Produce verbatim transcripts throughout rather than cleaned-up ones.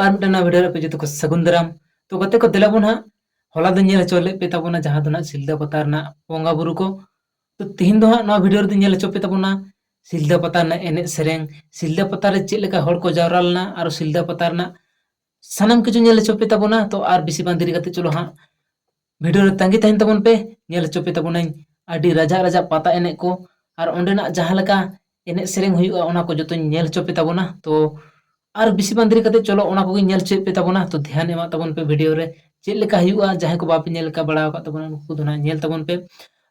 ᱟᱨ ᱢᱤᱫᱴᱟᱝ ᱱᱚᱣᱟ ᱵᱷᱤᱰᱤᱭᱳ ᱨᱮ ᱟᱯᱮ ᱡᱚᱛᱚ ᱠᱚ ᱥᱟᱹᱜᱩᱱ ᱫᱟᱨᱟᱢ᱾ ᱛᱚ ᱜᱟᱛᱮ ᱠᱚ, ᱫᱮᱞᱟ ᱵᱚᱱ ᱦᱟᱸᱜ, ᱦᱚᱞᱟ ᱫᱚ ᱧᱮᱞ ᱦᱚᱪᱚ ᱞᱮᱫ ᱯᱮ ᱛᱟᱵᱚᱱᱟ ᱡᱟᱦᱟᱸ ᱫᱚ ᱱᱟᱜ ᱥᱤᱞᱫᱟᱹ ᱯᱟᱛᱟ ᱨᱮᱱᱟᱜ ᱵᱚᱸᱜᱟ ᱵᱩᱨᱩ ᱠᱚ᱾ ᱛᱚ ᱛᱤᱦᱤᱧ ᱫᱚ ᱦᱟᱸᱜ ᱱᱚᱣᱟ ᱵᱷᱤᱰᱤᱭᱳ ᱨᱮᱫᱚ ᱧᱮᱞ ᱦᱚᱪᱚ ᱯᱮ ᱛᱟᱵᱚᱱᱟ ᱥᱤᱞᱫᱟᱹ ᱯᱟᱛᱟ ᱨᱮᱱᱟᱜ ᱮᱱᱮᱡ ᱥᱮᱨᱮᱧ, ᱥᱤᱞᱫᱟᱹ ᱯᱟᱛᱟ ᱨᱮ ᱪᱮᱫ ᱞᱮᱠᱟ ᱦᱚᱲ ᱠᱚ ᱡᱟᱣᱨᱟ ᱞᱮᱱᱟ, ᱟᱨ ᱥᱤᱞᱫᱟᱹ ᱯᱟᱛᱟ ᱨᱮᱱᱟᱜ ᱥᱟᱱᱟᱢ ᱠᱤᱪᱷᱩ ᱧᱮᱞ ᱦᱚᱪᱚ ᱯᱮ ᱛᱟᱵᱚᱱᱟ᱾ ᱛᱚ ᱟᱨ ᱵᱮᱥᱤ ᱵᱟᱝ ᱫᱮᱨᱤ ᱠᱟᱛᱮ ᱪᱚᱞᱚ ᱦᱟᱸᱜ ᱵᱷᱤᱰᱤᱭᱳ ᱨᱮ ᱛᱟᱸᱜᱤ ᱛᱟᱦᱮᱱ ᱛᱟᱵᱚᱱ ᱯᱮ, ᱧᱮᱞ ᱦᱚᱪᱚ ᱯᱮ ᱛᱟᱵᱚᱱᱟᱹᱧ ᱟᱹᱰᱤ ᱨᱟᱡᱟᱜ ᱨᱟᱡᱟᱜ ᱯᱟᱛᱟ ᱮᱱᱮᱡ ᱠᱚ, ᱟᱨ ᱚᱸᱰᱮᱱᱟᱜ ᱡᱟᱦᱟᱸ ᱞᱮᱠᱟ ᱮᱱᱮᱡ ᱥᱮᱨᱮᱧ ᱦᱩᱭᱩᱜᱼᱟ ᱚᱱᱟ ᱠᱚ ᱡᱚᱛᱚᱧ ᱧᱮᱞ ᱦᱚᱪᱚ ᱯᱮ ᱛᱟᱵᱚᱱᱟ᱾ ᱛᱚ ᱟᱨ ᱵᱮᱥᱤ ᱵᱟᱝ ᱫᱮᱨᱤ ᱠᱟᱛᱮ ᱪᱚᱞᱚ ᱚᱱᱟ ᱠᱚᱜᱮ ᱧᱮᱞ ᱦᱚᱪᱚᱭᱮᱫ ᱯᱮ ᱛᱟᱵᱚᱱᱟ᱾ ᱛᱚ ᱫᱷᱮᱭᱟᱱ ᱮᱢᱟᱜ ᱛᱟᱵᱚᱱ ᱯᱮ ᱵᱷᱤᱰᱤᱭᱳ ᱨᱮ, ᱪᱮᱫ ᱞᱮᱠᱟ ᱦᱩᱭᱩᱜᱼᱟ, ᱡᱟᱦᱟᱸᱭ ᱠᱚ ᱵᱟᱯᱮ ᱧᱮᱞ ᱟᱠᱟᱫ ᱵᱟᱲᱟ ᱟᱠᱟᱫ ᱛᱟᱵᱚᱱᱟ ᱩᱱᱠᱩ ᱫᱚ ᱱᱟᱦᱟᱜ ᱧᱮᱞ ᱛᱟᱵᱚᱱ ᱯᱮ᱾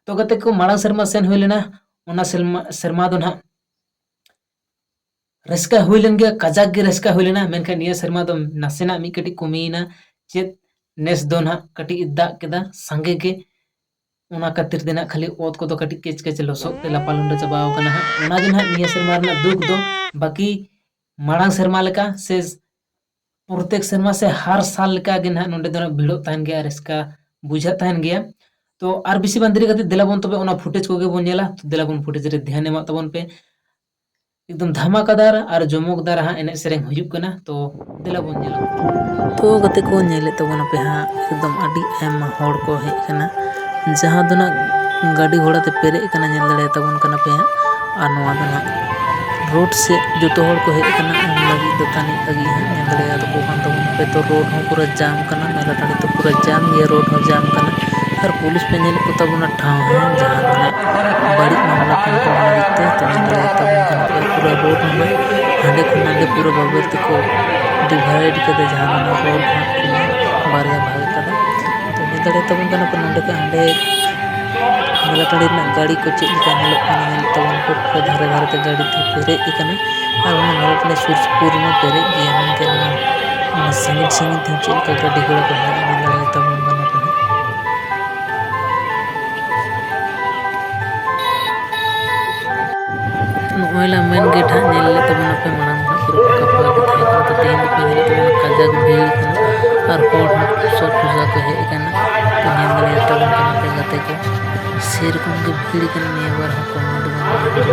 ᱛᱚ ᱜᱟᱛᱮ ᱠᱚ, ᱢᱟᱲᱟᱝ ᱥᱮᱨᱢᱟ ᱥᱮᱱ ᱦᱩᱭ ᱞᱮᱱᱟ, ᱚᱱᱟ ᱥᱮᱨᱢᱟ, ᱥᱮᱨᱢᱟ ᱫᱚ ᱱᱟᱦᱟᱜ ᱨᱟᱹᱥᱠᱟᱹ ᱦᱩᱭ ᱞᱮᱱ ᱜᱮᱭᱟ, ᱠᱟᱡᱟᱠ ᱜᱮ ᱨᱟᱹᱥᱠᱟᱹ ᱦᱩᱭ ᱞᱮᱱᱟ᱾ ᱢᱮᱱᱠᱷᱟᱱ ᱱᱤᱭᱟᱹ ᱥᱮᱨᱢᱟ ᱫᱚ ᱱᱟᱥᱮᱱᱟᱜ ᱢᱤᱫ ᱠᱟᱹᱴᱤᱡ ᱠᱚᱢᱤᱭᱮᱱᱟ᱾ ᱪᱮᱫ ᱱᱮᱥ ᱫᱚ ᱱᱟᱦᱟᱜ ᱠᱟᱹᱴᱤᱡ ᱮ ᱫᱟᱜ ᱠᱮᱫᱟ ᱥᱟᱸᱜᱮ ᱜᱮ, ᱚᱱᱟ ᱠᱷᱟᱹᱛᱤᱨ ᱛᱮ ᱱᱟᱦᱟᱜ ᱠᱷᱟᱹᱞᱤ ᱚᱛ ᱠᱚᱫᱚ ᱠᱟᱹᱴᱤᱡ ᱠᱮᱪ ᱠᱮᱪ ᱞᱚᱥᱚᱫ ᱛᱮ ᱞᱟᱯᱟ ᱞᱩᱸᱰᱟᱹ ᱪᱟᱵᱟᱣ ᱠᱟᱱᱟ ᱦᱟᱸᱜ᱾ ᱚᱱᱟᱜᱮ ᱱᱟᱦᱟᱜ ᱱᱤᱭᱟᱹ ᱥᱮᱨᱢᱟ ᱨᱮᱱᱟᱜ ᱫᱩᱠ ᱫᱚ᱾ ᱵᱟᱹᱠᱤ ᱢᱟᱲᱟᱝ ᱥᱮᱨᱢᱟ ᱞᱮᱠᱟ ᱥᱮ ᱯᱨᱚᱛᱮᱠ ᱥᱮᱨᱢᱟ ᱥᱮ ᱦᱟᱨ ᱥᱟᱞ ᱞᱮᱠᱟ ᱜᱮ ᱱᱟᱦᱟᱜ ᱱᱚᱸᱰᱮ ᱫᱚ ᱱᱟᱦᱟᱜ ᱵᱷᱤᱲᱚᱜ ᱛᱟᱦᱮᱱ ᱜᱮᱭᱟ, ᱨᱟᱹᱥᱠᱟᱹ ᱵᱩᱡᱷᱟᱹᱜ ᱛᱟᱦᱮᱱ ᱜᱮᱭᱟ᱾ ᱛᱚ ᱟᱨ ᱵᱮᱥᱤ ᱵᱟᱝ ᱫᱮᱨᱤ ᱠᱟᱛᱮ ᱫᱮᱞᱟ ᱵᱚᱱ ᱛᱚᱵᱮ ᱚᱱᱟ ᱯᱷᱩᱴᱮᱡᱽ ᱠᱚᱜᱮ ᱵᱚᱱ ᱧᱮᱞᱟ᱾ ᱛᱚ ᱫᱮᱞᱟ ᱵᱚᱱ ᱯᱷᱩᱴᱮᱡᱽ ᱨᱮ ᱫᱷᱮᱭᱟᱱ ᱮᱢᱟᱜ ᱛᱟᱵᱚᱱ ᱯᱮ᱾ ᱮᱠᱫᱚᱢ ᱫᱷᱟᱢᱟᱠᱟᱫᱟᱨ ᱟᱨ ᱡᱚᱢᱚᱠᱫᱟᱨ ᱦᱟᱸᱜ ᱮᱱᱮᱡ ᱥᱮᱨᱮᱧ ᱦᱩᱭᱩᱜ ᱠᱟᱱᱟ᱾ ᱛᱚ ᱫᱮᱞᱟ ᱵᱚᱱ ᱧᱮᱞᱟ᱾ ᱛᱚ ᱜᱟᱛᱮ ᱠᱚ, ᱧᱮᱞᱮᱫ ᱛᱟᱵᱚᱱᱟᱯᱮ ᱦᱟᱸᱜ, ᱮᱠᱫᱚᱢ ᱟᱹᱰᱤ ᱟᱭᱢᱟ ᱦᱚᱲ ᱠᱚ ᱦᱮᱡ ᱟᱠᱟᱱᱟ, ᱡᱟᱦᱟᱸ ᱫᱚ ᱱᱟᱜ ᱜᱟᱹᱰᱤ ᱜᱷᱚᱲᱟ ᱛᱮ ᱯᱮᱨᱮᱡ ᱟᱠᱟᱱᱟ, ᱧᱮᱞ ᱫᱟᱲᱮᱭᱟᱛᱟᱵᱚᱱ ᱠᱟᱱᱟ ᱯᱮ ᱦᱟᱸᱜ᱾ ᱟᱨ ᱱᱚᱣᱟ ᱫᱚ ᱱᱟᱜ ᱨᱳᱰ ᱥᱮᱫ ᱡᱚᱛᱚ ᱦᱚᱲ ᱠᱚ ᱦᱮᱡ ᱟᱠᱟᱱᱟ, ᱩᱢ ᱞᱟᱹᱜᱤᱫ, ᱫᱟᱹᱛᱟᱹᱱᱤ ᱞᱟᱹᱜᱤᱫ ᱦᱟᱸᱜ᱾ ᱧᱮᱞ ᱫᱟᱲᱮᱭᱟᱛᱟᱠᱚ ᱠᱟᱱ ᱛᱟᱵᱚᱱᱟᱯᱮ᱾ ᱛᱚ ᱨᱳᱰ ᱦᱚᱸ ᱯᱩᱨᱟᱹ ᱡᱟᱢ ᱠᱟᱱᱟ, ᱢᱮᱞᱟ ᱴᱟᱺᱰᱤ ᱫᱚ ᱯᱩᱨᱟᱹ ᱡᱟᱢ ᱜᱮᱭᱟ, ᱨᱳᱰ ᱦᱚᱸ ᱡᱟᱢ ᱠᱟᱱᱟ᱾ ᱟᱨ ᱯᱩᱞᱤᱥ ᱯᱮ ᱧᱮᱞᱮᱫ ᱠᱚ ᱛᱟᱵᱚᱱᱟ, ᱴᱷᱟᱶ ᱦᱚᱸ ᱡᱟᱦᱟᱸ ᱫᱚ ᱱᱟᱜ ᱵᱟᱹᱲᱤᱡ ᱢᱟᱢᱞᱟ ᱠᱚ ᱞᱟᱹᱜᱤᱫ ᱛᱮ᱾ ᱛᱚ ᱧᱮᱞ ᱫᱟᱲᱮᱭᱟᱛᱟᱵᱚᱱ ᱠᱟᱱᱟ ᱯᱮ, ᱯᱩᱨᱟᱹ ᱨᱳᱰ ᱦᱚᱸ ᱦᱟᱸᱰᱮ ᱠᱷᱚᱱ ᱱᱟᱰᱮ ᱯᱩᱨᱟᱹ ᱵᱟᱵᱮᱨ ᱛᱮᱠᱚ ᱰᱤᱵᱷᱟᱭᱤᱰ ᱠᱟᱫᱟ, ᱡᱟᱦᱟᱸ ᱫᱚ ᱨᱳᱰ ᱦᱚᱸ ᱵᱟᱨᱭᱟ ᱵᱷᱟᱜᱽ ᱠᱟᱫᱟ᱾ ᱛᱚ ᱧᱮᱞ ᱫᱟᱲᱮᱭᱟᱛᱟᱵᱚᱱ ᱠᱟᱱᱟ ᱯᱮ, ᱱᱚᱰᱮ ᱠᱷᱚᱱ ᱦᱟᱸᱰᱮ ᱢᱮᱞᱟ ᱴᱟᱺᱰᱤ ᱨᱮᱱᱟᱜ ᱜᱟᱹᱲᱤ ᱠᱚ ᱪᱮᱫ ᱞᱮᱠᱟ ᱧᱮᱞᱚᱜ ᱠᱟᱱᱟ, ᱧᱮᱞ ᱛᱟᱵᱚᱱ ᱯᱮ, ᱯᱩᱨᱟᱹ ᱫᱷᱟᱨᱮ ᱫᱷᱟᱨᱮ ᱛᱮ ᱜᱟᱹᱲᱤ ᱛᱮ ᱯᱮᱨᱮᱡ ᱟᱠᱟᱱᱟ᱾ ᱟᱨ ᱚᱱᱟ ᱢᱮᱞᱟ ᱴᱟᱺᱰᱤ ᱥᱩᱨ ᱥᱩᱯᱩᱨ ᱨᱮᱢᱟ ᱯᱮᱨᱮᱡ ᱜᱮᱭᱟ, ᱢᱮᱱᱠᱷᱟᱱ ᱚᱱᱟ, ᱚᱱᱟ ᱥᱟᱺᱜᱤᱧ ᱥᱟᱺᱜᱤᱧ ᱛᱮ ᱪᱮᱫ ᱞᱮᱠᱟ ᱜᱟᱹᱰᱤ ᱜᱷᱚᱲᱟ ᱠᱚ ᱦᱮᱡ ᱧᱮᱞ ᱫᱟᱲᱮᱭᱟᱛᱟᱵᱚᱱ ᱠᱟᱱᱟ ᱯᱮ᱾ ᱱᱚᱜᱼᱚᱭ ᱞᱮ ᱢᱮᱱ ᱜᱮᱴ ᱦᱟᱸᱜ ᱧᱮᱞ ᱞᱮᱫ ᱛᱟᱵᱚᱱᱟ ᱯᱮ, ᱢᱟᱲᱟᱝ ᱫᱚ ᱦᱟᱸᱜ ᱯᱩᱨᱟᱹ ᱯᱷᱟᱸᱠᱟ ᱯᱷᱟᱸᱠᱟ ᱜᱮ ᱛᱟᱦᱮᱸ ᱠᱟᱱᱟ, ᱛᱚ ᱛᱮᱦᱮᱧ ᱫᱚᱯᱮ ᱧᱮᱞᱮᱫ ᱛᱟᱵᱚᱱᱟ ᱠᱟᱡᱟᱠ ᱵᱷᱤᱲ ᱠᱟᱱᱟ ᱟᱨ ᱦᱚᱲ ᱦᱚᱸ ᱥᱚᱵ ᱥᱚᱡᱟ ᱠᱚ ᱦᱮᱡ ᱟᱠᱟᱱᱟ᱾ ᱛᱚ ᱧᱮᱞ ᱫᱟᱲᱮᱭᱟᱜ ᱛᱟᱵᱚᱱ ᱠᱟᱱᱟ ᱯᱮ ᱜᱟᱛᱮ ᱠᱚ, ᱥᱮᱨᱚᱠᱚᱢ ᱜᱮ ᱵᱷᱤᱲ ᱠᱟᱱᱟ ᱱᱤᱭᱟᱹ ᱵᱟᱨ ᱦᱚᱸ, ᱠᱚᱢ ᱫᱚ ᱵᱟᱝ ᱠᱟᱱᱟ᱾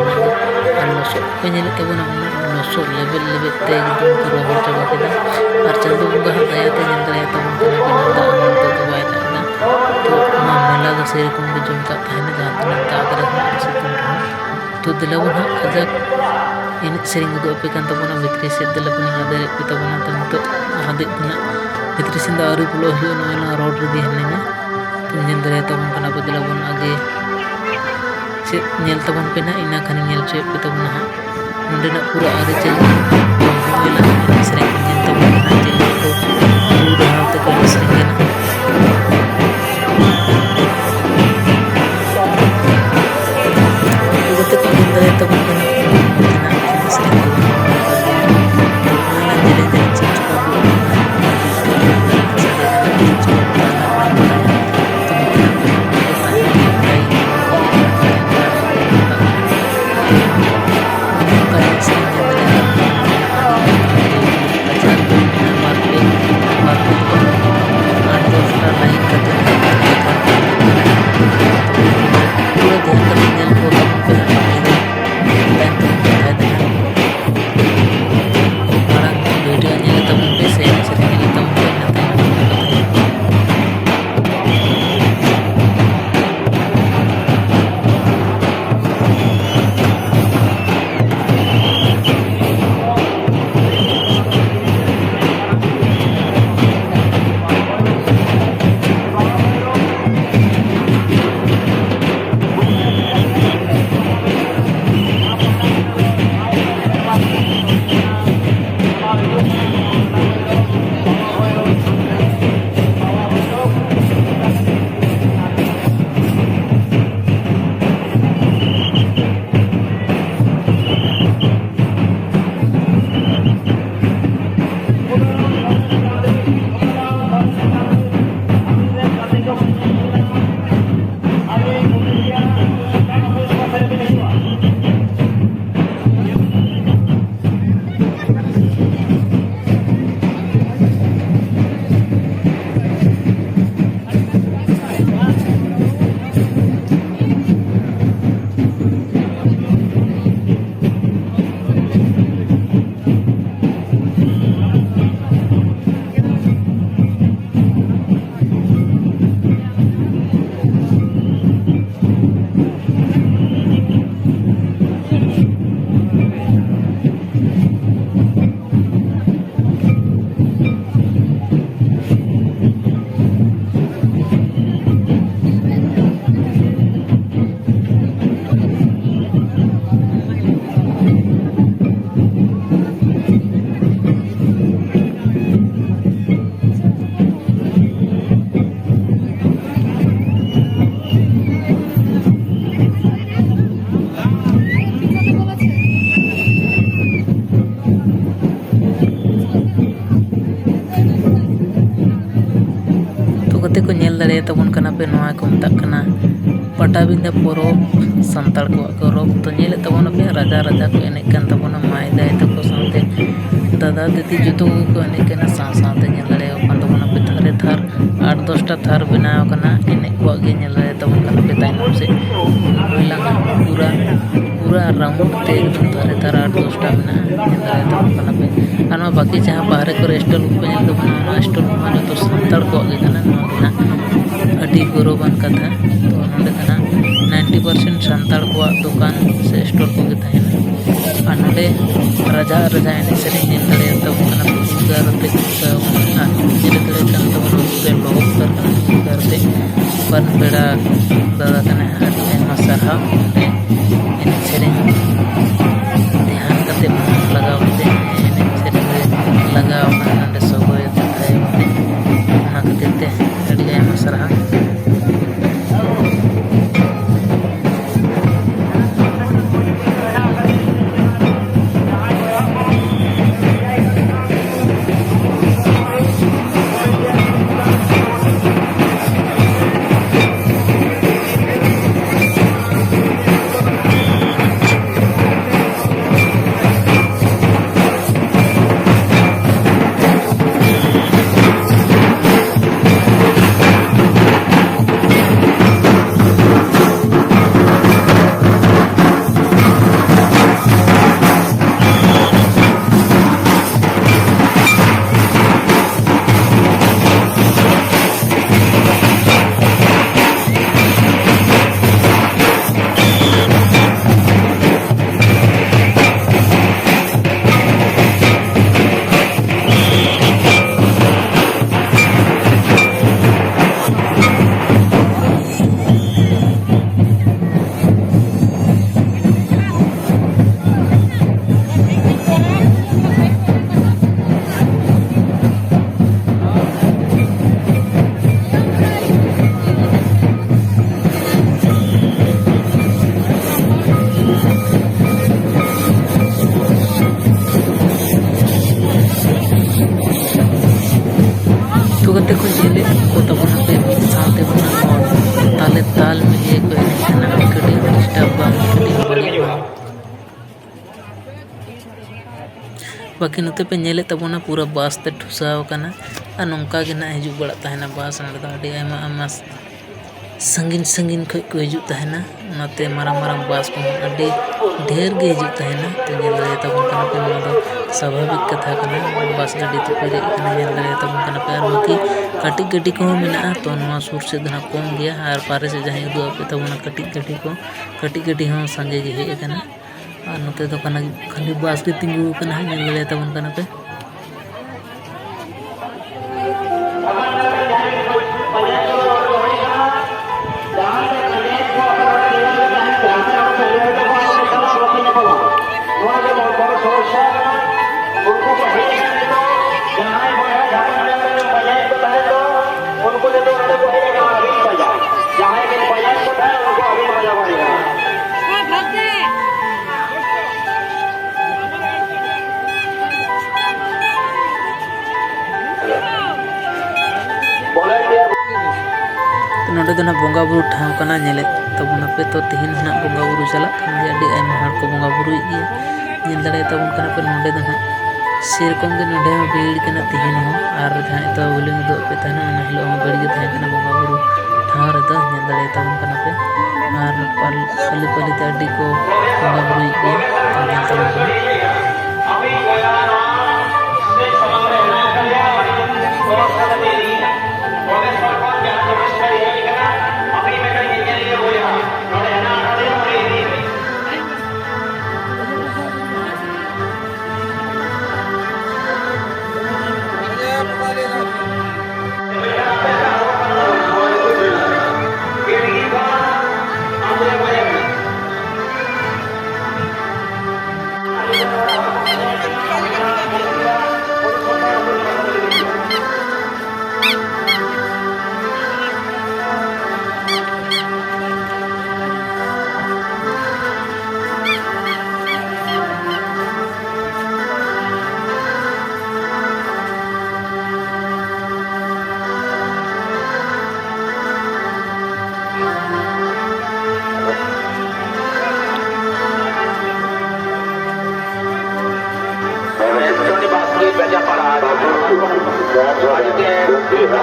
ᱟᱨ ᱞᱚᱥᱚᱫ ᱯᱮ ᱧᱮᱞᱮᱫ ᱛᱟᱵᱚᱱᱟ, ᱩᱱᱟᱹᱜ ᱞᱚᱥᱚᱫ ᱞᱮᱵᱮᱫ ᱞᱮᱵᱮᱫ ᱛᱮ ᱮᱠᱫᱚᱢ ᱠᱚ ᱨᱚᱦᱚᱲ ᱪᱟᱵᱟ ᱠᱮᱫᱟ᱾ ᱟᱨ ᱪᱟᱸᱫᱳ ᱵᱚᱸᱜᱟ ᱦᱟᱜ ᱫᱟᱭᱟ ᱛᱮ ᱧᱮᱞ ᱫᱟᱲᱮᱭᱟᱛᱟᱵᱚᱱ ᱠᱟᱱᱟ, ᱵᱤᱱᱟᱹ ᱫᱟᱜ ᱦᱚᱸ ᱱᱤᱛᱚᱜ ᱫᱚ ᱵᱟᱭ ᱫᱟᱜ ᱮᱫᱟ᱾ ᱛᱚ ᱱᱚᱣᱟ ᱢᱮᱞᱟ ᱫᱚ ᱥᱮᱨᱚᱠᱚᱢ ᱜᱮ ᱡᱚᱢ ᱠᱟᱜ ᱛᱟᱦᱮᱱᱟ, ᱡᱟᱦᱟᱸ ᱛᱤᱱᱟᱹᱜ ᱫᱟᱜ ᱨᱮᱦᱚᱸ ᱟᱨ ᱥᱤᱛᱩᱝ ᱨᱮᱦᱚᱸ᱾ ᱛᱚ ᱫᱮᱞᱟ ᱵᱚᱱ ᱦᱟᱸᱜ ᱠᱟᱡᱟᱠ ᱮᱱᱮᱡ ᱥᱮᱨᱮᱧ ᱩᱫᱩᱜ ᱟᱯᱮ ᱠᱟᱱ ᱛᱟᱵᱚᱱᱟ ᱵᱷᱤᱛᱨᱤ ᱥᱮᱫ᱾ ᱫᱮᱞᱟ ᱵᱚᱱ ᱟᱫᱮᱨᱮᱫ ᱯᱮ ᱛᱟᱵᱚᱱᱟ᱾ ᱛᱚ ᱱᱤᱛᱚᱜ ᱦᱟᱹᱵᱤᱡ ᱫᱚ ᱱᱟᱜ ᱵᱷᱤᱛᱨᱤ ᱥᱮᱱ ᱫᱚ ᱟᱹᱣᱨᱤ ᱵᱚᱞᱚᱜ ᱦᱩᱭᱩᱜᱼᱟ, ᱱᱚᱜᱼᱚᱭ ᱱᱚᱣᱟ ᱨᱳᱰ ᱨᱮᱜᱮ ᱦᱤᱱᱟᱹᱧᱟ᱾ ᱛᱚ ᱧᱮᱞ ᱫᱟᱲᱮᱭᱟᱛᱟᱵᱚᱱ ᱠᱟᱱᱟ ᱵᱚ, ᱫᱮᱞᱟ ᱵᱚᱱ ᱟᱜᱮ ᱪᱮᱫ ᱧᱮᱞ ᱛᱟᱵᱚᱱ ᱯᱮ ᱱᱟᱜ, ᱤᱱᱟᱹ ᱠᱷᱟᱱᱤᱧ ᱧᱮᱞ ᱦᱚᱪᱚᱭᱮᱫ ᱯᱮ ᱛᱟᱵᱚᱱᱟ ᱦᱟᱸᱜ᱾ ᱱᱚᱸᱰᱮᱱᱟᱜ ᱯᱩᱨᱟᱹ ᱟᱹᱨᱤᱪᱟᱹᱞᱤ ᱧᱮᱞᱟ, ᱮᱱᱮᱡ ᱥᱮᱨᱮᱧ ᱠᱚ ᱧᱮᱞ ᱛᱟᱵᱚᱱ ᱠᱟᱱᱟ, ᱪᱮᱫ ᱞᱮᱠᱟ ᱠᱚ ᱨᱩ ᱨᱟᱦᱟ ᱛᱮᱠᱚ ᱮᱱᱮᱡ ᱥᱮᱨᱮᱧ ᱠᱟᱱᱟ᱾ ᱡᱚᱛᱚ ᱠᱚ ᱧᱮᱞ ᱫᱟᱲᱮᱭᱟᱛᱟᱵᱚᱱ ᱠᱟᱱᱟ ᱱᱚᱸᱰᱮᱱᱟᱜ ᱮᱱᱮᱡ ᱥᱮᱨᱮᱧ ᱠᱚ᱾ ᱛᱚ ᱚᱱᱟ ᱡᱮᱞᱮᱧ ᱡᱮᱞᱮᱧ ᱪᱮᱫ ᱪᱚᱠᱚ ᱩᱫᱩᱜ ᱟᱵᱚᱱᱟ, ᱚᱱᱟ ᱠᱚ ᱥᱟᱰᱮ ᱠᱟᱱᱟ, ᱪᱮᱫ ᱪᱚᱠᱚ ᱩᱫᱩᱜ ᱟᱵᱚᱱᱟ, ᱵᱟᱲᱟᱭᱟ᱾ ᱛᱚ ᱱᱚᱛᱮᱱᱟᱜ ᱠᱚ ᱛᱟᱦᱮᱱ ᱜᱮᱭᱟ, ᱯᱨᱟᱭ ᱜᱮ ᱱᱚᱝᱠᱟ ᱮᱱᱮᱡ ᱥᱮᱨᱮᱧ ᱧᱮᱞ ᱫᱟᱲᱮᱭᱟᱜᱼᱟ᱾ ᱟᱹᱰᱤ ᱱᱟᱯᱟᱭ ᱜᱮ ᱵᱟᱡᱟᱨ ᱠᱚ ᱢᱮᱱᱟᱜᱼᱟ, ᱵᱟᱨ ᱯᱮ ᱛᱮᱠᱚ ᱧᱮᱞ ᱫᱟᱲᱮᱭᱟᱛᱟᱵᱚᱱ ᱠᱟᱱᱟ ᱯᱮ, ᱱᱚᱣᱟ ᱠᱚ ᱢᱮᱛᱟᱜ ᱠᱟᱱᱟ ᱯᱟᱴᱟᱵᱤᱸᱫᱷᱟᱹ ᱯᱚᱨᱚᱵᱽ᱾ ᱥᱟᱱᱛᱟᱲ ᱠᱚᱣᱟᱜ ᱯᱚᱨᱚᱵᱽ ᱫᱚ ᱧᱮᱞᱮᱫ ᱛᱟᱵᱚᱱᱟᱯᱮ, ᱨᱟᱡᱟ ᱨᱟᱡᱟ ᱠᱚ ᱮᱱᱮᱡ ᱠᱟᱱ ᱛᱟᱵᱚᱱᱟ, ᱢᱟᱹᱭ ᱫᱟᱹᱭ ᱛᱟᱠᱚ ᱥᱟᱶᱛᱮ ᱫᱟᱫᱟ ᱫᱤᱫᱤ ᱡᱚᱛᱚ ᱠᱚᱜᱮ ᱠᱚ ᱮᱱᱮᱡ ᱠᱟᱱᱟ᱾ ᱥᱟᱶ ᱥᱟᱶᱛᱮ ᱧᱮᱞ ᱫᱟᱲᱮᱭᱟᱠᱚ ᱠᱟᱱ ᱛᱟᱵᱚᱱᱟᱯᱮ ᱛᱷᱟᱨᱮ ᱛᱷᱟᱨ ᱟᱴ ᱫᱚᱥᱴᱟ ᱛᱷᱟᱨ ᱵᱮᱱᱟᱣ ᱟᱠᱟᱱᱟ, ᱮᱱᱮᱡ ᱠᱚᱣᱟᱜ ᱜᱮ ᱧᱮᱞ ᱫᱟᱲᱮᱭᱟᱛᱟᱵᱚᱱ ᱠᱟᱱᱟᱯᱮ ᱛᱟᱭᱱᱚᱢ ᱥᱮᱫ᱾ ᱱᱚᱜᱼᱚᱭ ᱞᱟᱝ ᱯᱩᱨᱟ ᱯᱩᱨᱟ ᱨᱟᱣᱩᱱᱰ ᱛᱮ ᱮᱠᱫᱚᱢ ᱫᱷᱟᱨᱮ ᱫᱷᱟᱨᱮ ᱟᱴ ᱫᱚᱥᱴᱟ ᱢᱮᱱᱟᱜᱼᱟ, ᱧᱮᱞ ᱫᱟᱲᱮᱭᱟᱛᱟᱵᱚᱱ ᱠᱟᱱᱟ ᱯᱮ᱾ ᱟᱨ ᱱᱚᱣᱟ ᱵᱟᱹᱠᱤ ᱡᱟᱦᱟᱸ ᱵᱟᱦᱨᱮ ᱠᱚᱨᱮ ᱥᱴᱚᱞ ᱠᱚᱯᱮ ᱧᱮᱞ ᱛᱟᱵᱚᱱᱟ, ᱚᱱᱟ ᱥᱴᱚᱞ ᱠᱚᱢᱟ ᱡᱚᱛᱚ ᱥᱟᱱᱛᱟᱲ ᱠᱚᱣᱟᱜ ᱜᱮ ᱠᱟᱱᱟ᱾ ᱱᱚᱣᱟ ᱫᱚ ᱱᱟᱜ ᱟᱹᱰᱤ ᱜᱚᱨᱚᱵᱟᱱ ᱠᱟᱛᱷᱟ᱾ ᱛᱚ ᱱᱚᱰᱮ ᱫᱚ ᱱᱟᱜ ᱱᱟᱭᱤᱱᱴᱤ ᱯᱟᱨᱥᱮᱱᱴ ᱥᱟᱱᱛᱟᱲ ᱠᱚᱣᱟᱜ ᱫᱚᱠᱟᱱ ᱥᱮ ᱥᱴᱚᱞ ᱠᱚᱜᱮ ᱛᱟᱦᱮᱱᱟ᱾ ᱟᱨ ᱱᱚᱰᱮ ᱨᱟᱡᱟ ᱟᱨ ᱨᱟᱡᱟ ᱮᱱᱮᱡ ᱥᱮᱨᱮᱧ ᱧᱮᱞ ᱫᱟᱲᱮᱭᱟᱛᱟᱵᱚᱱ ᱠᱟᱱᱟ ᱯᱮ᱾ ᱩᱫᱽᱜᱟᱹᱨ ᱟᱛᱮ ᱠᱚ ᱩᱫᱽᱜᱟᱹᱨ ᱟᱠᱟᱱᱟ᱾ ᱟᱨ ᱧᱮᱞ ᱫᱟᱲᱮᱭᱟᱜ ᱠᱟᱱ ᱛᱟᱵᱚᱱᱟ ᱩᱫᱽᱜᱟᱹᱨ ᱞᱚᱦᱚᱫ ᱩᱛᱟᱹᱨ ᱠᱟᱱᱟ᱾ ᱩᱫᱽᱜᱟᱹᱨ ᱟᱛᱮ ᱵᱟᱨ ᱯᱮᱲᱟ ᱫᱟᱫᱟ ᱛᱟᱦᱮᱱᱟ, ᱟᱹᱰᱤ ᱟᱭᱢᱟ ᱥᱟᱨᱦᱟᱣ᱾ ᱚᱸᱰᱮ ᱮᱱᱮᱡ ᱥᱮᱨᱮᱧ ᱫᱷᱮᱭᱟᱱ ᱠᱟᱛᱮ, ᱢᱚᱱ ᱞᱟᱜᱟᱣ ᱠᱟᱛᱮ ᱮᱱᱮᱡ ᱥᱮᱨᱮᱧ ᱨᱮ ᱞᱟᱜᱟᱣ ᱟᱠᱟᱱᱟ᱾ ᱱᱚᱰᱮ ᱥᱚᱜᱚᱭ ᱟᱛᱮ ᱛᱟᱦᱮᱸ ᱠᱟᱛᱮ, ᱚᱱᱟ ᱠᱷᱟᱹᱛᱤᱨ ᱛᱮ ᱟᱹᱰᱤ ᱟᱭᱢᱟ ᱥᱟᱨᱦᱟᱣ᱾ ᱧᱮᱞᱮᱫ ᱠᱚ ᱛᱟᱵᱚᱱᱟ ᱯᱮ ᱢᱤᱫ ᱥᱟᱶᱛᱮ ᱵᱚᱱᱟ ᱦᱚᱲ ᱛᱟᱞᱮ ᱛᱟᱞ ᱢᱤᱞᱟᱹᱭ ᱠᱚ ᱮᱱᱮᱡ ᱠᱟᱱᱟ᱾ ᱠᱟᱹᱴᱤᱡ ᱰᱤᱥᱴᱟᱵᱽ ᱵᱟᱝ, ᱠᱟᱹᱴᱤᱡ ᱵᱟᱹᱲᱤᱡ ᱵᱟᱝ᱾ ᱵᱟᱹᱠᱤ ᱱᱚᱛᱮ ᱯᱮ ᱧᱮᱞᱮᱫ ᱛᱟᱵᱚᱱᱟ ᱯᱩᱨᱟᱹ ᱵᱟᱥ ᱛᱮ ᱴᱷᱩᱥᱟᱣ ᱟᱠᱟᱱᱟ᱾ ᱟᱨ ᱱᱚᱝᱠᱟ ᱜᱮ ᱱᱟᱜ ᱦᱤᱡᱩᱜ ᱵᱟᱲᱟᱜ ᱛᱟᱦᱮᱱᱟ ᱵᱟᱥ᱾ ᱱᱚᱸᱰᱮ ᱫᱚ ᱟᱹᱰᱤ ᱟᱭᱢᱟ ᱟᱭᱢᱟ ᱥᱟᱺᱜᱤᱧ ᱥᱟᱺᱜᱤᱧ ᱠᱷᱚᱱ ᱠᱚ ᱦᱤᱡᱩᱜ ᱛᱟᱦᱮᱱᱟ᱾ ᱚᱱᱟᱛᱮ ᱢᱟᱨᱟᱝ ᱢᱟᱨᱟᱝ ᱵᱟᱥ ᱠᱚᱦᱚᱸ ᱟᱹᱰᱤ ᱰᱷᱮᱨ ᱜᱮ ᱦᱤᱡᱩᱜ ᱛᱟᱦᱮᱱᱟ᱾ ᱛᱚ, ᱧᱮᱞ ᱫᱟᱲᱮᱭᱟᱛᱟᱵᱚᱱ ᱠᱟᱱᱟ ᱯᱮ, ᱱᱚᱣᱟ ᱫᱚ ᱥᱟᱵᱷᱟᱵᱤᱠ ᱠᱟᱛᱷᱟ ᱠᱟᱱᱟ᱾ ᱵᱟᱥ ᱜᱟᱹᱰᱤ ᱛᱮᱠᱚ ᱯᱮᱨᱮᱡ ᱟᱠᱟᱱᱟ᱾ ᱧᱮᱞ ᱫᱟᱲᱮᱭᱟᱛᱟᱵᱚᱱ ᱠᱟᱱᱟ ᱯᱮ᱾ ᱟᱨ ᱵᱟᱹᱠᱤ ᱠᱟᱹᱴᱤᱡ ᱜᱟᱹᱰᱤ ᱠᱚᱦᱚᱸ ᱢᱮᱱᱟᱜᱼᱟ᱾ ᱛᱚ, ᱱᱚᱣᱟ ᱥᱩᱨ ᱥᱮᱫ ᱫᱚ ᱱᱟᱜ ᱠᱚᱢ ᱜᱮᱭᱟ᱾ ᱟᱨ ᱯᱟᱨᱮ ᱥᱮᱫ ᱡᱟᱦᱟᱸᱭ ᱩᱫᱩᱜ ᱟᱯᱮ ᱛᱟᱵᱚᱱᱟ ᱠᱟᱹᱴᱤᱡ ᱜᱟᱹᱰᱤ ᱠᱚ, ᱠᱟᱹᱴᱤᱡ ᱜᱟᱹᱰᱤ ᱦᱚᱸ ᱥᱟᱸᱜᱮ ᱜᱮ ᱦᱮᱡ ᱟᱠᱟᱱᱟ᱾ ᱟᱨ ᱱᱚᱛᱮ ᱫᱚ ᱠᱟᱱᱟ ᱠᱷᱟᱹᱞᱤ ᱵᱟᱥ ᱜᱮ ᱛᱤᱸᱜᱩ ᱟᱠᱟᱱᱟ ᱦᱟᱸᱜ, ᱧᱮᱞ ᱫᱟᱲᱮᱭᱟᱛᱟᱵᱚᱱ ᱠᱟᱱᱟ ᱯᱮ᱾ ᱱᱚᱣᱟ ᱡᱮᱢᱚᱱ ᱵᱚᱲ ᱥᱚᱢᱚᱥᱥᱟ ᱠᱟᱱᱟ, ᱩᱱᱠᱩ ᱠᱚ ᱦᱮᱡ ᱞᱮᱱᱠᱷᱟᱱ ᱱᱤᱛᱚᱜ ᱡᱟᱦᱟᱸᱭ ᱵᱚᱭᱦᱟ ᱡᱷᱟᱲᱠᱷᱚᱸᱰ ᱨᱮᱱ ᱯᱟᱸᱡᱟᱭᱮᱫ ᱠᱚ ᱛᱟᱦᱮᱸᱫ ᱫᱚ, ᱩᱱᱠᱩ ᱱᱤᱛᱚᱜ ᱱᱚᱰᱮ ᱠᱚ ᱦᱮᱡ ᱟᱠᱟᱱᱟ, ᱟᱹᱵᱤᱱ ᱯᱟᱸᱡᱟ᱾ ᱡᱟᱦᱟᱸᱭ ᱵᱤᱱ ᱯᱟᱸᱡᱟᱭᱮᱫ ᱠᱚ ᱛᱟᱦᱮᱸᱫ, ᱩᱱᱠᱩ ᱟᱹᱵᱤᱱ ᱯᱟᱸᱡᱟ ᱠᱚ ᱦᱮᱡ ᱟᱠᱟᱱᱟ᱾ ᱵᱚᱞᱮ ᱛᱚ, ᱱᱚᱰᱮ ᱫᱚ ᱱᱟᱜ ᱵᱚᱸᱜᱟ ᱵᱩᱨᱩ ᱴᱷᱟᱶ ᱠᱟᱱᱟ, ᱧᱮᱞᱮᱫ ᱛᱟᱵᱚᱱᱟᱯᱮ᱾ ᱛᱚ, ᱛᱮᱦᱮᱧ ᱦᱚᱸ ᱱᱟᱜ ᱵᱚᱸᱜᱟ ᱵᱩᱨᱩ ᱪᱟᱞᱟᱜ ᱠᱟᱱ ᱜᱮᱭᱟ, ᱟᱹᱰᱤ ᱟᱭᱢᱟ ᱦᱚᱲ ᱠᱚ ᱵᱚᱸᱜᱟ ᱵᱩᱨᱩᱭᱮᱫ ᱜᱮᱭᱟ᱾ ᱧᱮᱞ ᱫᱟᱲᱮᱭᱟᱜ ᱛᱟᱵᱚᱱ ᱠᱟᱱᱟ ᱯᱮ, ᱱᱚᱰᱮ ᱫᱚ ᱱᱟᱜ ᱥᱮᱨᱚᱠᱚᱢ ᱜᱮ ᱱᱚᱰᱮ ᱦᱚᱸ ᱵᱷᱤᱲ ᱠᱟᱱᱟ ᱛᱮᱦᱮᱧ ᱦᱚᱸ᱾ ᱟᱨ ᱡᱟᱦᱟᱸᱭ ᱛᱚ ᱵᱟᱹᱞᱤᱧ ᱩᱫᱩᱜ ᱟᱯᱮ ᱛᱟᱦᱮᱱᱟ, ᱚᱱᱟ ᱦᱤᱞᱳᱜ ᱦᱚᱸ ᱵᱷᱤᱲ ᱜᱮ ᱛᱟᱦᱮᱸ ᱠᱟᱱᱟ ᱵᱚᱸᱜᱟ ᱵᱩᱨᱩ ᱴᱷᱟᱶ ᱨᱮᱫᱚ, ᱧᱮᱞ ᱫᱟᱲᱮᱭᱟᱜ ᱛᱟᱵᱚᱱ ᱠᱟᱱᱟ ᱯᱮ᱾ ᱟᱨ ᱯᱟᱞ-, ᱯᱟᱹᱞᱤ ᱯᱟᱹᱞᱤ ᱛᱮ ᱟᱹᱰᱤ ᱠᱚ ᱵᱚᱸᱜᱟ ᱵᱩᱨᱩᱭᱮᱫ ᱜᱮᱭᱟ, ᱛᱚ, ᱧᱮᱞ ᱛᱟᱵᱚᱱ ᱯᱮ᱾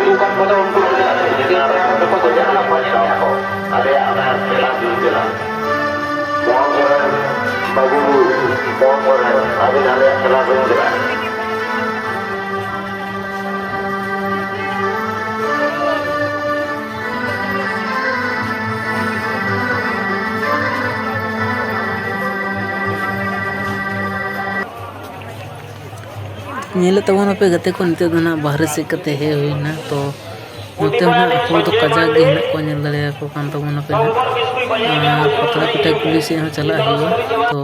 ᱫᱚᱠᱟᱱ ᱠᱚᱫᱚ ᱩᱱᱠᱩ ᱠᱚ ᱪᱟᱞᱟᱜ ᱠᱟᱱᱟ᱾ ᱡᱟᱦᱟᱸ ᱨᱮ ᱡᱚᱛᱚ ᱠᱚ ᱪᱟᱞᱟᱜ ᱠᱟᱱᱟ, ᱟᱞᱮᱭᱟᱜ ᱚᱱᱟ ᱴᱷᱮᱞᱟ ᱫᱩᱞ ᱪᱟᱞᱟᱜ᱾ ᱵᱚᱝ ᱠᱚᱨᱮ, ᱵᱟᱹᱵᱩ, ᱵᱚᱝ ᱠᱚᱨᱮ, ᱟᱹᱵᱤᱱ ᱟᱞᱮᱭᱟᱜ ᱴᱷᱮᱞᱟ ᱫᱩᱞ ᱪᱟᱞᱟᱜ᱾ ᱧᱮᱞᱮᱫ ᱛᱟᱵᱚᱱᱟᱯᱮ ᱜᱟᱛᱮ ᱠᱚ, ᱱᱤᱛᱚᱜ ᱫᱚ ᱱᱟᱜ ᱵᱟᱦᱨᱮ ᱥᱮᱫ ᱠᱟᱛᱮ ᱦᱮᱡ ᱦᱩᱭᱱᱟ᱾ ᱛᱚ ᱱᱚᱛᱮ ᱦᱚᱸ ᱱᱟᱜ ᱦᱚᱲ ᱫᱚ ᱠᱟᱡᱟᱠ ᱜᱮ ᱦᱮᱱᱟᱜ ᱠᱚᱣᱟ, ᱧᱮᱞ ᱫᱟᱲᱮᱭᱟᱠᱚ ᱠᱟᱱ ᱛᱟᱵᱚᱱᱟᱯᱮ ᱱᱟᱜ᱾ ᱟᱨ ᱯᱟᱛᱲᱟ ᱯᱤᱴᱷᱟᱹ ᱠᱩᱞᱦᱤ ᱥᱮᱫ ᱦᱚᱸ ᱪᱟᱞᱟᱜ ᱦᱩᱭᱩᱜᱼᱟ᱾ ᱛᱚ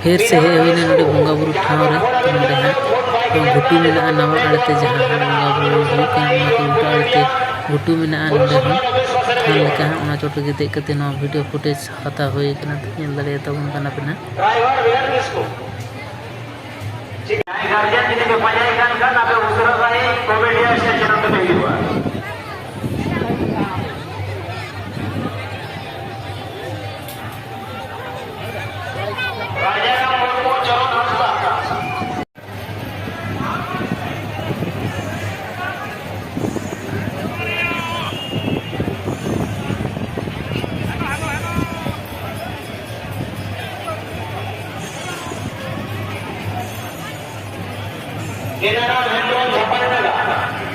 ᱯᱷᱮᱨ ᱥᱮ ᱦᱮᱡ ᱦᱩᱭᱱᱟ ᱱᱚᱰᱮ ᱵᱚᱸᱜᱟ ᱵᱩᱨᱩ ᱴᱷᱟᱶ ᱨᱮ᱾ ᱛᱚ ᱱᱚᱰᱮ ᱦᱟᱸᱜ ᱜᱷᱩᱴᱩ ᱢᱮᱱᱟᱜᱼᱟ, ᱱᱟᱣᱟ ᱟᱲᱮᱛᱮ ᱡᱟᱦᱟᱸ ᱦᱟᱸᱜ ᱵᱚᱸᱜᱟ ᱵᱩᱨᱩ ᱦᱩᱭᱩᱜ ᱠᱟᱱᱟ, ᱚᱱᱟ ᱠᱚ ᱩᱞᱴᱟᱹ ᱟᱲᱮᱛᱮ ᱜᱷᱩᱴᱩ ᱢᱮᱱᱟᱜᱼᱟ᱾ ᱱᱚᱰᱮ ᱦᱚᱸ ᱛᱷᱟᱱ ᱞᱮᱠᱟ ᱦᱟᱸᱜ, ᱚᱱᱟ ᱪᱚᱴ ᱨᱮᱜᱮ ᱫᱮᱡ ᱠᱟᱛᱮ ᱱᱚᱣᱟ video footage ᱦᱟᱛᱟᱣ ᱦᱩᱭ ᱠᱟᱱᱟ᱾ ᱛᱚ ᱧᱮᱞ ᱫᱟᱲᱮᱭᱟᱛᱟᱵᱚᱱ ᱠᱟᱱᱟ ᱯᱮ ᱱᱟᱜ᱾ ᱡᱟᱦᱟᱸᱭ ᱜᱟᱨᱡᱮᱱ ᱡᱩᱫᱤ ᱯᱮ ᱯᱟᱸᱡᱟᱭᱮ ᱠᱟᱱ ᱠᱷᱟᱱ, ᱟᱯᱮ ᱩᱥᱟᱹᱨᱟ ᱥᱟᱺᱦᱤᱡ ᱠᱚᱢᱮᱰᱤᱭᱟᱱ ᱥᱮᱫ ᱪᱟᱞᱟᱣ ᱠᱟᱛᱮ ᱦᱩᱭᱩᱜᱼᱟ᱾ ᱨᱟᱡᱟᱨᱟᱢ ᱢᱩᱨᱢᱩ, ᱪᱚᱨᱚᱱ ᱦᱟᱸᱥᱫᱟ᱾ ᱜᱮᱱᱟᱨᱟᱞ ᱦᱮᱢᱵᱨᱚᱢ ᱡᱷᱟᱯᱟᱭ ᱱᱟᱜᱟ,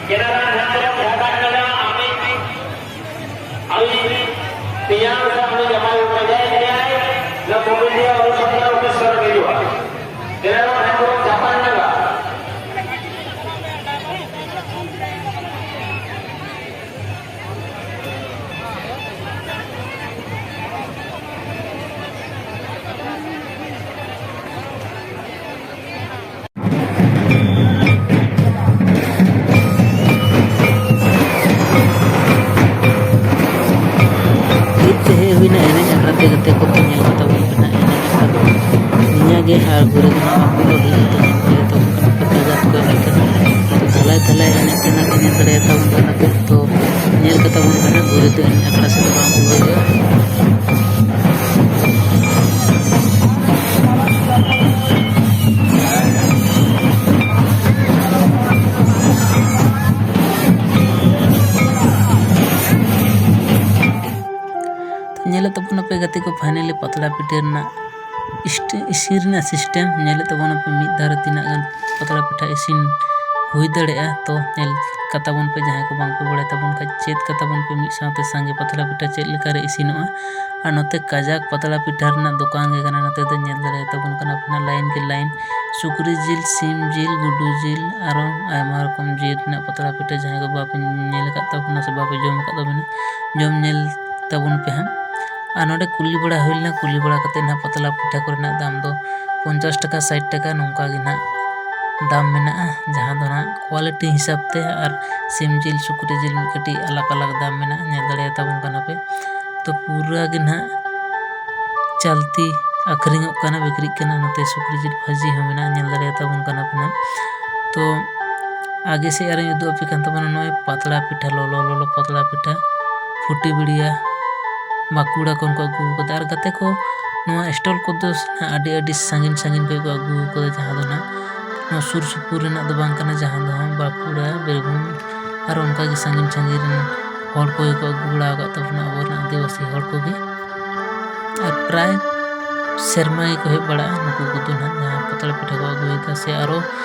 ᱜᱮᱱᱟᱨᱟᱞ ᱦᱮᱢᱵᱨᱚᱢ ᱡᱷᱟᱯᱟᱭ ᱱᱟᱜᱟ, ᱟᱢᱤᱡ, ᱟᱢᱤᱡ ᱛᱮᱭᱟᱝ ᱥᱮ ᱟᱢᱤᱡ ᱡᱟᱢᱟᱭ ᱯᱟᱸᱡᱟᱭᱮᱫ ᱢᱮᱭᱟᱭ, ᱱᱚᱣᱟ ᱠᱚᱢᱤᱴᱤ ᱚᱱᱩᱥᱚᱱᱫᱷᱟᱱ ᱚᱯᱷᱤᱥ ᱥᱮᱫ ᱦᱤᱡᱩᱜᱼᱟ᱾ ᱜᱮᱱᱟᱨᱟᱞ ᱦᱮᱢᱵᱨᱚᱢ ᱡᱷᱟᱯᱟᱭ ᱱᱟᱜᱟ᱾ ᱦᱮᱡ ᱛᱮ ᱦᱮᱡ ᱦᱩᱭᱱᱟ ᱮᱱᱮᱡ ᱟᱠᱷᱲᱟ ᱛᱮ, ᱜᱟᱛᱮ ᱠᱚ ᱧᱮᱞ ᱠᱟᱛᱟ ᱵᱚᱱ ᱠᱟᱱᱟ ᱮᱱᱮᱡ ᱟᱠᱷᱲᱟ ᱫᱚ᱾ ᱱᱤᱭᱟᱹ ᱜᱮ ᱟᱨ ᱜᱷᱩᱨᱮ ᱫᱚ ᱱᱟᱜ ᱵᱟᱝ ᱵᱚᱞᱚ ᱦᱩᱭᱩᱜᱼᱟ᱾ ᱛᱚ ᱧᱮᱞ ᱫᱟᱲᱮᱭᱟᱛᱟ ᱵᱚᱱ ᱠᱟᱱᱟ ᱯᱮ, ᱠᱟᱡᱟᱠ ᱠᱚ ᱮᱱᱮᱡ ᱠᱟᱱᱟ᱾ ᱛᱚ ᱛᱷᱟᱞᱟᱭ ᱛᱷᱟᱞᱟᱭ ᱮᱱᱮᱡ ᱠᱟᱱᱟ ᱠᱚ, ᱧᱮᱞ ᱫᱟᱲᱮᱭᱟᱛᱟ ᱵᱚᱱ ᱠᱟᱱᱟ ᱯᱮ᱾ ᱛᱚ ᱧᱮᱞ ᱠᱟᱛᱟ ᱵᱚᱱ ᱠᱟᱱᱟ ᱜᱷᱩᱨᱮ ᱫᱚ ᱮᱱᱮᱡ ᱟᱠᱷᱲᱟ ᱥᱮᱫ ᱫᱚ ᱵᱟᱝ ᱵᱚᱞᱚ ᱦᱩᱭᱩᱜᱼᱟ᱾ ᱜᱟᱛᱮ ᱠᱚ, finally ᱯᱟᱛᱲᱟ ᱯᱤᱴᱷᱟᱹ ᱨᱮᱱᱟᱜ ᱤᱥᱴᱮ- ᱤᱥᱤᱱ ᱨᱮᱱᱟᱜ system ᱧᱮᱞᱮᱫ ᱛᱟᱵᱚᱱᱟᱯᱮ᱾ ᱢᱤᱫ ᱫᱷᱟᱣ ᱨᱮ ᱛᱤᱱᱟᱹᱜ ᱜᱟᱱ ᱯᱟᱛᱲᱟ ᱯᱤᱴᱷᱟᱹ ᱤᱥᱤᱱ ᱦᱩᱭ ᱫᱟᱲᱮᱭᱟᱜᱼᱟ, ᱛᱚ ᱧᱮᱞ ᱠᱟᱛᱟ ᱵᱚᱱ ᱯᱮ᱾ ᱡᱟᱦᱟᱸᱭ ᱠᱚ ᱵᱟᱝ ᱯᱮ ᱵᱟᱲᱟᱭ ᱛᱟᱵᱚᱱ ᱠᱷᱟᱡ, ᱪᱮᱫ ᱠᱟᱛᱟ ᱵᱚᱱ ᱯᱮ ᱢᱤᱫ ᱥᱟᱶᱛᱮ ᱥᱟᱸᱜᱮ ᱯᱟᱛᱲᱟ ᱯᱤᱴᱷᱟᱹ ᱪᱮᱫ ᱞᱮᱠᱟ ᱨᱮ ᱤᱥᱤᱱᱚᱜᱼᱟ᱾ ᱟᱨ ᱱᱚᱛᱮ ᱠᱟᱡᱟᱠ ᱯᱟᱛᱲᱟ ᱯᱤᱴᱷᱟᱹ ᱨᱮᱱᱟᱜ ᱫᱚᱠᱟᱱ ᱜᱮ ᱠᱟᱱᱟ᱾ ᱱᱚᱛᱮ ᱫᱚ ᱧᱮᱞ ᱫᱟᱲᱮᱭᱟᱛᱟ ᱵᱚᱱ ᱠᱟᱱᱟ ᱯᱮ ᱱᱟᱜ, line ᱠᱮ line ᱥᱩᱠᱨᱤ ᱡᱤᱞ, ᱥᱤᱢ ᱡᱤᱞ, ᱜᱩᱰᱩ ᱡᱤᱞ, ᱟᱨᱚ ᱟᱭᱢᱟ ᱨᱚᱠᱚᱢ ᱡᱤᱞ ᱨᱮᱱᱟᱜ ᱯᱟᱛᱲᱟ ᱯᱤᱴᱷᱟᱹ᱾ ᱡᱟᱦᱟᱸᱭ ᱠᱚ ᱵᱟᱯᱮ ᱧᱮᱞ ᱟᱠᱟᱫ ᱛᱟᱵᱚᱱᱟ ᱥᱮ ᱵᱟᱯᱮ ᱡᱚᱢ ᱟᱠᱟᱫ ᱛᱟᱵᱚᱱᱟ, ᱡᱚᱢ ᱧᱮᱞ ᱛᱟᱵᱚᱱ ᱯᱮ ᱦᱟᱸᱜ᱾ ᱟᱨ ᱱᱚᱰᱮ ᱠᱩᱞᱤ ᱵᱟᱲᱟ ᱦᱩᱭ ᱞᱮᱱᱟ, ᱠᱩᱞᱤ ᱵᱟᱲᱟ ᱠᱟᱛᱮ ᱱᱟᱦᱟᱜ ᱯᱟᱛᱲᱟ ᱯᱤᱴᱷᱟᱹ ᱠᱚᱨᱮᱱᱟᱜ ᱫᱟᱢ ᱫᱚ ᱯᱚᱧᱪᱟᱥ ᱴᱟᱠᱟ, ᱥᱟᱴ ᱴᱟᱠᱟ ᱱᱚᱝᱠᱟ ᱜᱮ ᱱᱟᱦᱟᱜ ᱫᱟᱢ ᱢᱮᱱᱟᱜᱼᱟ, ᱡᱟᱦᱟᱸ ᱫᱚ ᱱᱟᱦᱟᱜ quality ᱦᱤᱥᱟᱹᱵ ᱛᱮ᱾ ᱟᱨ ᱥᱤᱢ ᱡᱤᱞ, ᱥᱩᱠᱨᱤ ᱡᱤᱞ ᱢᱤᱫ ᱠᱟᱹᱴᱤᱡ ᱟᱞᱟᱜᱽ ᱟᱞᱟᱜᱽ ᱫᱟᱢ ᱢᱮᱱᱟᱜᱼᱟ, ᱧᱮᱞ ᱫᱟᱲᱮᱭᱟᱛᱟ ᱵᱚᱱ ᱠᱟᱱᱟ ᱯᱮ᱾ ᱛᱚ ᱯᱩᱨᱟᱹ ᱜᱮ ᱱᱟᱦᱟᱜ ᱪᱟᱞᱛᱤ ᱟᱹᱠᱷᱨᱤᱧᱚᱜ ᱠᱟᱱᱟ, ᱵᱤᱠᱨᱤᱜ ᱠᱟᱱᱟ᱾ ᱱᱚᱛᱮ ᱥᱩᱠᱨᱤ ᱡᱤᱞ ᱵᱷᱟᱹᱡᱤ ᱦᱚᱸ ᱢᱮᱱᱟᱜᱼᱟ, ᱧᱮᱞ ᱫᱟᱲᱮᱭᱟᱛᱟ ᱵᱚᱱ ᱠᱟᱱᱟ ᱯᱮ ᱱᱟᱦᱟᱜ᱾ ᱛᱚ ᱟᱜᱮ ᱥᱮᱫ ᱟᱨᱤᱧ ᱩᱫᱩᱜ ᱟᱯᱮ ᱠᱟᱱ ᱛᱟᱵᱚᱱᱟ ᱱᱚᱜᱼᱚᱭ ᱯᱟᱛᱲᱟ ᱯᱤᱴᱷᱟᱹ, ᱞᱚᱞᱚ ᱞᱚᱞᱚ ᱯᱟᱛᱲᱟ ᱯᱤᱴᱷᱟᱹ ᱯᱷᱩᱴᱤ ᱵᱤᱲᱤᱭᱟ ᱵᱟᱸᱠᱩᱲᱟ ᱠᱷᱚᱱ ᱠᱚ ᱟᱹᱜᱩ ᱟᱠᱟᱫᱟ᱾ ᱟᱨ ᱜᱟᱛᱮ ᱠᱚ, ᱱᱚᱣᱟ stall ᱠᱚᱫᱚ ᱟᱹᱰᱤ ᱟᱹᱰᱤ ᱥᱟᱺᱜᱤᱧ ᱥᱟᱺᱜᱤᱧ ᱠᱷᱚᱱ ᱠᱚ ᱟᱹᱜᱩ ᱟᱠᱟᱫᱟ, ᱡᱟᱦᱟᱸ ᱫᱚ ᱱᱟᱦᱟᱜ ᱱᱚᱣᱟ ᱥᱩᱨ ᱥᱩᱯᱩᱨ ᱨᱮᱱᱟᱜ ᱫᱚ ᱵᱟᱝ ᱠᱟᱱᱟ, ᱡᱟᱦᱟᱸ ᱫᱚ ᱦᱟᱸᱜ ᱵᱟᱸᱠᱩᱲᱟ, ᱵᱤᱨᱵᱷᱩᱢ ᱟᱨ ᱚᱱᱠᱟᱜᱮ ᱥᱟᱺᱜᱤᱧ ᱥᱟᱺᱜᱤᱧ ᱨᱮᱱ ᱦᱚᱲ ᱠᱚᱜᱮ ᱠᱚ ᱟᱹᱜᱩ ᱵᱟᱲᱟ ᱟᱠᱟᱫ ᱛᱟᱵᱚᱱᱟ, ᱟᱵᱚᱨᱮᱱ ᱟᱹᱫᱤᱵᱟᱹᱥᱤ ᱦᱚᱲ ᱠᱚᱜᱮ᱾ ᱟᱨ ᱯᱨᱟᱭ ᱥᱮᱨᱢᱟ ᱜᱮᱠᱚ ᱦᱮᱡ ᱵᱟᱲᱟᱜᱼᱟ ᱱᱩᱠᱩ ᱠᱚᱫᱚ ᱱᱟᱦᱟᱜ, ᱡᱟᱦᱟᱸ ᱯᱟᱛᱲᱟ ᱯᱤᱴᱷᱟᱹ ᱠᱚ ᱟᱹᱜᱩᱭᱮᱫᱟ ᱥᱮ ᱟᱨᱚ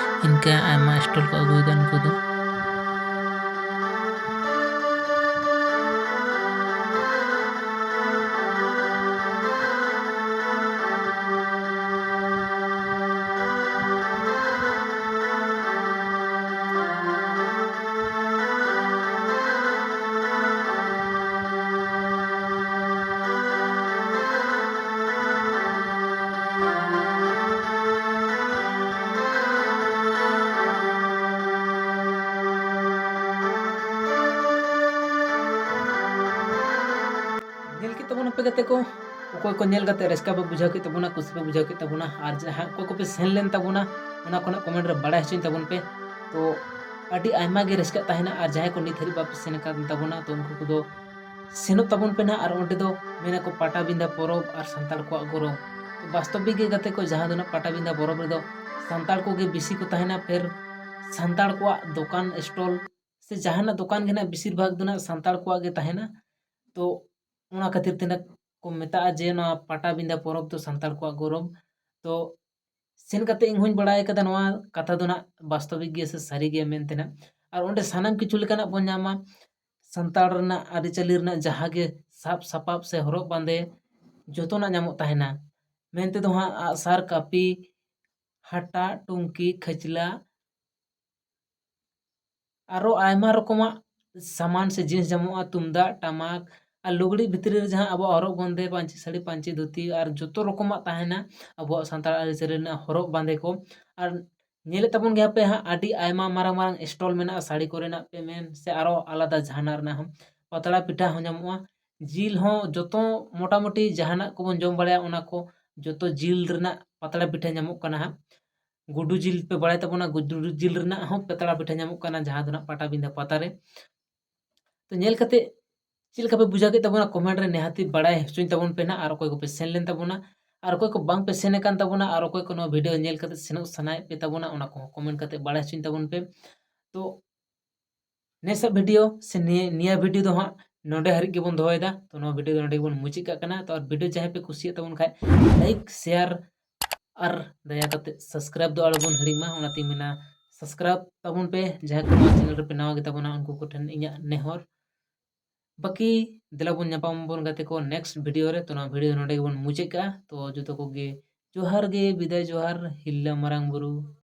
ᱤᱱᱠᱟᱹ ᱟᱭᱢᱟ stall ᱠᱚ ᱟᱹᱜᱩᱭᱮᱫᱟ ᱱᱩᱠᱩ ᱫᱚ᱾ ᱧᱮᱞ ᱠᱮᱫ ᱛᱟᱵᱚᱱᱟᱯᱮ ᱜᱟᱛᱮ ᱠᱚ, ᱚᱠᱚᱭ ᱠᱚ ᱧᱮᱞ ᱠᱟᱛᱮ ᱨᱟᱹᱥᱠᱟᱹ ᱯᱮ ᱵᱩᱡᱷᱟᱹᱣ ᱠᱮᱫ ᱛᱟᱵᱚᱱᱟ, ᱠᱩᱥᱤ ᱯᱮ ᱵᱩᱡᱷᱟᱹᱣ ᱠᱮᱫ ᱛᱟᱵᱚᱱᱟ, ᱟᱨ ᱡᱟᱦᱟᱸ ᱚᱠᱚᱭ ᱠᱚᱯᱮ ᱥᱮᱱ ᱞᱮᱱ ᱛᱟᱵᱚᱱᱟ, ᱚᱱᱟ ᱠᱷᱚᱱᱟᱜ comment ᱨᱮ ᱵᱟᱲᱟᱭ ᱦᱚᱪᱚᱧ ᱛᱟᱵᱚᱱ ᱯᱮ᱾ ᱛᱚ ᱟᱹᱰᱤ ᱟᱭᱢᱟ ᱜᱮ ᱨᱟᱹᱥᱠᱟᱹᱜ ᱛᱟᱦᱮᱱᱟ, ᱟᱨ ᱡᱟᱦᱟᱸᱭ ᱠᱚ ᱱᱤᱛ ᱦᱟᱹᱨᱤᱡ ᱵᱟᱯᱮ ᱥᱮᱱ ᱟᱠᱟᱱ ᱛᱟᱵᱚᱱᱟ, ᱛᱚ ᱩᱱᱠᱩ ᱠᱚᱫᱚ ᱥᱮᱱᱚᱜ ᱛᱟᱵᱚᱱ ᱯᱮ ᱱᱟᱦᱟᱜ᱾ ᱟᱨ ᱚᱸᱰᱮ ᱫᱚ ᱢᱮᱱᱟᱠᱚ ᱯᱟᱴᱟᱵᱤᱸᱫᱟ ᱯᱚᱨᱚᱵᱽ ᱟᱨ ᱥᱟᱱᱛᱟᱲ ᱠᱚᱣᱟᱜ ᱜᱚᱨᱚᱵᱽ᱾ ᱛᱚ ᱵᱟᱥᱛᱚᱵᱤᱠ ᱜᱮ ᱜᱟᱛᱮ ᱠᱚ, ᱡᱟᱦᱟᱸ ᱫᱚ ᱱᱟᱦᱟᱜ ᱯᱟᱴᱟᱵᱤᱸᱫᱟ ᱯᱚᱨᱚᱵᱽ ᱨᱮᱫᱚ ᱥᱟᱱᱛᱟᱲ ᱠᱚᱜᱮ ᱵᱮᱥᱤ ᱠᱚ ᱛᱟᱦᱮᱱᱟ, ᱯᱷᱮᱨ ᱥᱟᱱᱛᱟᱲ ᱠᱚᱣᱟᱜ ᱫᱚᱠᱟᱱ stall ᱥᱮ ᱡᱟᱦᱟᱱᱟᱜ ᱫᱚᱠᱟᱱ ᱜᱮ ᱱᱟᱦᱟᱜ ᱵᱮᱥᱤᱨ ᱵᱷᱟᱜᱽ ᱫᱚ ᱱᱟᱦᱟᱜ ᱥᱟᱱᱛᱟᱲ ᱠᱚᱣᱟᱜ ᱜᱮ ᱛᱟᱦᱮᱱᱟ᱾ ᱛᱚ ᱚᱱᱟ ᱠᱷᱟᱹᱛᱤᱨ ᱛᱮ ᱱᱟᱦᱟᱜ ᱠᱚ ᱢᱮᱛᱟᱜᱼᱟ ᱡᱮ ᱱᱚᱣᱟ ᱯᱟᱴᱟᱵᱤᱸᱫᱷᱟ ᱯᱚᱨᱚᱵᱽ ᱫᱚ ᱥᱟᱱᱛᱟᱲ ᱠᱚᱣᱟᱜ ᱜᱚᱨᱚᱵᱽ᱾ ᱛᱚ ᱥᱮᱱ ᱠᱟᱛᱮ ᱤᱧ ᱦᱚᱸᱧ ᱵᱟᱲᱟᱭ ᱠᱟᱫᱟ ᱱᱚᱣᱟ ᱠᱟᱛᱷᱟ ᱫᱚ ᱱᱟᱜ ᱵᱟᱥᱛᱚᱵᱤᱠ ᱜᱮᱭᱟ ᱥᱮ ᱥᱟᱹᱨᱤ ᱜᱮᱭᱟ ᱢᱮᱱᱛᱮ ᱱᱟᱜ᱾ ᱟᱨ ᱚᱸᱰᱮ ᱥᱟᱱᱟᱢ ᱠᱤᱪᱷᱩ ᱞᱮᱠᱟᱱᱟᱜ ᱵᱚᱱ ᱧᱟᱢᱟ᱾ ᱥᱟᱱᱛᱟᱲ ᱨᱮᱱᱟᱜ ᱟᱹᱨᱤᱪᱟᱹᱞᱤ ᱨᱮᱱᱟᱜ ᱡᱟᱦᱟᱸ ᱜᱮ ᱥᱟᱵ ᱥᱟᱯᱟᱵ ᱥᱮ ᱦᱚᱨᱚᱜ ᱵᱟᱸᱫᱮ ᱡᱚᱛᱚᱱᱟᱜ ᱧᱟᱢᱚᱜ ᱛᱟᱦᱮᱱᱟ᱾ ᱢᱮᱱᱛᱮ ᱫᱚ ᱦᱟᱸᱜ ᱟᱜᱼᱥᱟᱨ, ᱠᱟᱹᱯᱤ, ᱦᱟᱴᱟᱜ, ᱴᱩᱝᱠᱤ, ᱠᱷᱟᱹᱪᱞᱟᱹᱜ, ᱟᱨᱚ ᱟᱭᱢᱟ ᱨᱚᱠᱚᱢᱟᱜ ᱥᱟᱢᱟᱱ ᱥᱮ ᱡᱤᱱᱤᱥ ᱧᱟᱢᱚᱜᱼᱟ, ᱛᱩᱢᱫᱟᱜ, ᱴᱟᱢᱟᱠ, ᱟᱨ ᱞᱩᱜᱽᱲᱤᱡ ᱵᱷᱤᱛᱨᱤ ᱨᱮ ᱡᱟᱦᱟᱸ ᱟᱵᱚᱣᱟᱜ ᱦᱚᱨᱚᱜ ᱵᱟᱸᱫᱮ, ᱯᱟᱹᱧᱪᱤ ᱥᱟᱹᱲᱤ, ᱯᱟᱹᱧᱪᱤ ᱫᱷᱩᱛᱤ, ᱟᱨ ᱡᱚᱛᱚ ᱨᱚᱠᱚᱢᱟᱜ ᱛᱟᱦᱮᱱᱟ ᱟᱵᱚᱣᱟᱜ ᱥᱟᱱᱛᱟᱲ ᱟᱹᱨᱤᱪᱟᱹᱞᱤ ᱨᱮᱱᱟᱜ ᱦᱚᱨᱚᱜ ᱵᱟᱸᱫᱮ ᱠᱚ᱾ ᱟᱨ ᱧᱮᱞᱮᱫ ᱛᱟᱵᱚᱱ ᱜᱮᱭᱟ ᱯᱮ ᱦᱟᱸᱜ, ᱟᱹᱰᱤ ᱟᱭᱢᱟ ᱢᱟᱨᱟᱝ ᱢᱟᱨᱟᱝ ᱥᱴᱚᱞ ᱢᱮᱱᱟᱜᱼᱟ, ᱥᱟᱹᱲᱤ ᱠᱚᱨᱮᱱᱟᱜ ᱯᱮ ᱢᱮᱱ ᱥᱮ ᱟᱨᱚ ᱟᱞᱟᱫᱟ ᱡᱟᱦᱟᱱᱟᱜ ᱨᱮᱱᱟᱜ ᱦᱚᱸ᱾ ᱯᱟᱛᱲᱟ ᱯᱤᱴᱷᱟᱹ ᱦᱚᱸ ᱧᱟᱢᱚᱜᱼᱟ, ᱡᱤᱞ ᱦᱚᱸ, ᱡᱚᱛᱚ ᱢᱚᱴᱟᱢᱩᱴᱤ ᱡᱟᱦᱟᱱᱟᱜ ᱠᱚᱵᱚᱱ ᱡᱚᱢ ᱵᱟᱲᱟᱭᱟ ᱚᱱᱟ ᱠᱚ ᱡᱚᱛᱚ ᱡᱤᱞ ᱨᱮᱱᱟᱜ ᱯᱟᱛᱲᱟ ᱯᱤᱴᱷᱟᱹ ᱧᱟᱢᱚᱜ ᱠᱟᱱᱟ ᱦᱟᱸᱜ᱾ ᱜᱩᱰᱩ ᱡᱤᱞ ᱯᱮ ᱵᱟᱲᱟᱭ ᱛᱟᱵᱚᱱᱟ, ᱜᱩᱰᱩ ᱡᱤᱞ ᱨᱮᱱᱟᱜ ᱦᱚᱸ ᱯᱟᱛᱲᱟ ᱯᱤᱴᱷᱟᱹ ᱧᱟᱢᱚᱜ ᱠᱟᱱᱟ ᱡᱟᱦᱟᱸ ᱫᱚ ᱱᱟᱜ ᱯᱟᱴᱟᱵᱤᱸᱫᱷᱟᱹ ᱯᱟᱛᱟ ᱨᱮ᱾ ᱛᱚ ᱧᱮᱞ ᱠᱟᱛᱮ ᱪᱮᱫ ᱞᱮᱠᱟ ᱯᱮ ᱵᱩᱡᱷᱟᱹᱣ ᱠᱮᱫ ᱛᱟᱵᱚᱱᱟ, ᱠᱚᱢᱮᱱᱴ ᱨᱮ ᱱᱤᱦᱟᱹᱛᱤ ᱵᱟᱲᱟᱭ ᱦᱚᱪᱚᱧ ᱛᱟᱵᱚᱱ ᱯᱮ ᱱᱟᱜ, ᱟᱨ ᱚᱠᱚᱭ ᱠᱚᱯᱮ ᱥᱮᱱ ᱞᱮᱱ ᱛᱟᱵᱚᱱᱟ, ᱟᱨ ᱚᱠᱚᱭ ᱠᱚ ᱵᱟᱝ ᱯᱮ ᱥᱮᱱ ᱟᱠᱟᱱ ᱛᱟᱵᱚᱱᱟ, ᱟᱨ ᱚᱠᱚᱭ ᱠᱚ ᱱᱚᱣᱟ ᱵᱷᱤᱰᱤᱭᱳ ᱧᱮᱞ ᱠᱟᱛᱮ ᱥᱮᱱᱚᱜ ᱥᱟᱱᱟᱭᱮᱫ ᱯᱮ ᱛᱟᱵᱚᱱᱟ, ᱚᱱᱟ ᱠᱚᱦᱚᱸ ᱠᱚᱢᱮᱱᱴ ᱠᱟᱛᱮ ᱵᱟᱲᱟᱭ ᱦᱚᱪᱚᱧ ᱛᱟᱵᱚᱱ ᱯᱮ᱾ ᱛᱚ ᱱᱮᱥᱟᱜ ᱵᱷᱤᱰᱤᱭᱳ ᱥᱮ ᱱᱤᱭᱟᱹ, ᱱᱤᱭᱟᱹ ᱵᱷᱤᱰᱤᱭᱳ ᱫᱚ ᱦᱟᱸᱜ ᱱᱚᱰᱮ ᱦᱟᱹᱨᱤᱡ ᱜᱮᱵᱚᱱ ᱫᱚᱦᱚᱭᱮᱫᱟ᱾ ᱛᱚ ᱱᱚᱣᱟ ᱵᱷᱤᱰᱤᱭᱳ ᱫᱚ ᱱᱚᱰᱮ ᱜᱮᱵᱚᱱ ᱢᱩᱪᱟᱹᱫ ᱠᱟᱜ ᱠᱟᱱᱟ᱾ ᱛᱚ ᱟᱨ ᱵᱷᱤᱰᱤᱭᱳ ᱡᱟᱦᱟᱸᱭ ᱯᱮ ᱠᱩᱥᱤᱭᱟᱜ ᱛᱟᱵᱚᱱ ᱠᱷᱟᱡ, ᱞᱟᱭᱤᱠ, ᱥᱮᱭᱟᱨ ᱟᱨ ᱫᱟᱭᱟ ᱠᱟᱛᱮ ᱥᱟᱵᱥᱠᱨᱟᱭᱤᱵ ᱫᱚ ᱟᱞᱚᱵᱚᱱ ᱦᱤᱲᱤᱧ ᱢᱟ᱾ ᱚᱱᱟᱛᱤᱧ ᱢᱮᱱᱟ ᱥᱟᱵᱥᱠᱨᱟᱭᱤᱵ ᱛᱟᱵᱚᱱ ᱯᱮ, ᱡᱟᱦᱟᱸᱭ ᱠᱚ ᱱᱚᱣᱟ ᱪᱮᱱᱮᱞ ᱨᱮᱯᱮ ᱱᱟᱣᱟ ᱜᱮᱛᱟ ᱵᱚᱱᱟ ᱩᱱᱠᱩ ᱠᱚᱴᱷᱮᱱ ᱤᱧᱟᱹᱜ ᱱᱮᱦᱚᱨ᱾ ᱵᱟᱹᱠᱤ ᱫᱮᱞᱟ ᱵᱚᱱ ᱧᱟᱯᱟᱢ ᱵᱚᱱ ᱜᱟᱛᱮ ᱠᱚ ᱱᱮᱠᱥᱴ ᱵᱷᱤᱰᱤᱭᱳ ᱨᱮ᱾ ᱛᱚ ᱱᱚᱣᱟ ᱵᱷᱤᱰᱤᱭᱳ ᱱᱚᱰᱮ ᱜᱮᱵᱚᱱ ᱢᱩᱪᱟᱹᱫ ᱠᱟᱜᱼᱟ᱾ ᱛᱚ ᱡᱚᱛᱚ ᱠᱚᱜᱮ ᱡᱚᱦᱟᱨ ᱜᱮ, ᱵᱤᱫᱟᱭ ᱡᱚᱦᱟᱨ, ᱦᱤᱞᱞᱟᱹ ᱢᱟᱨᱟᱝ ᱵᱩᱨᱩ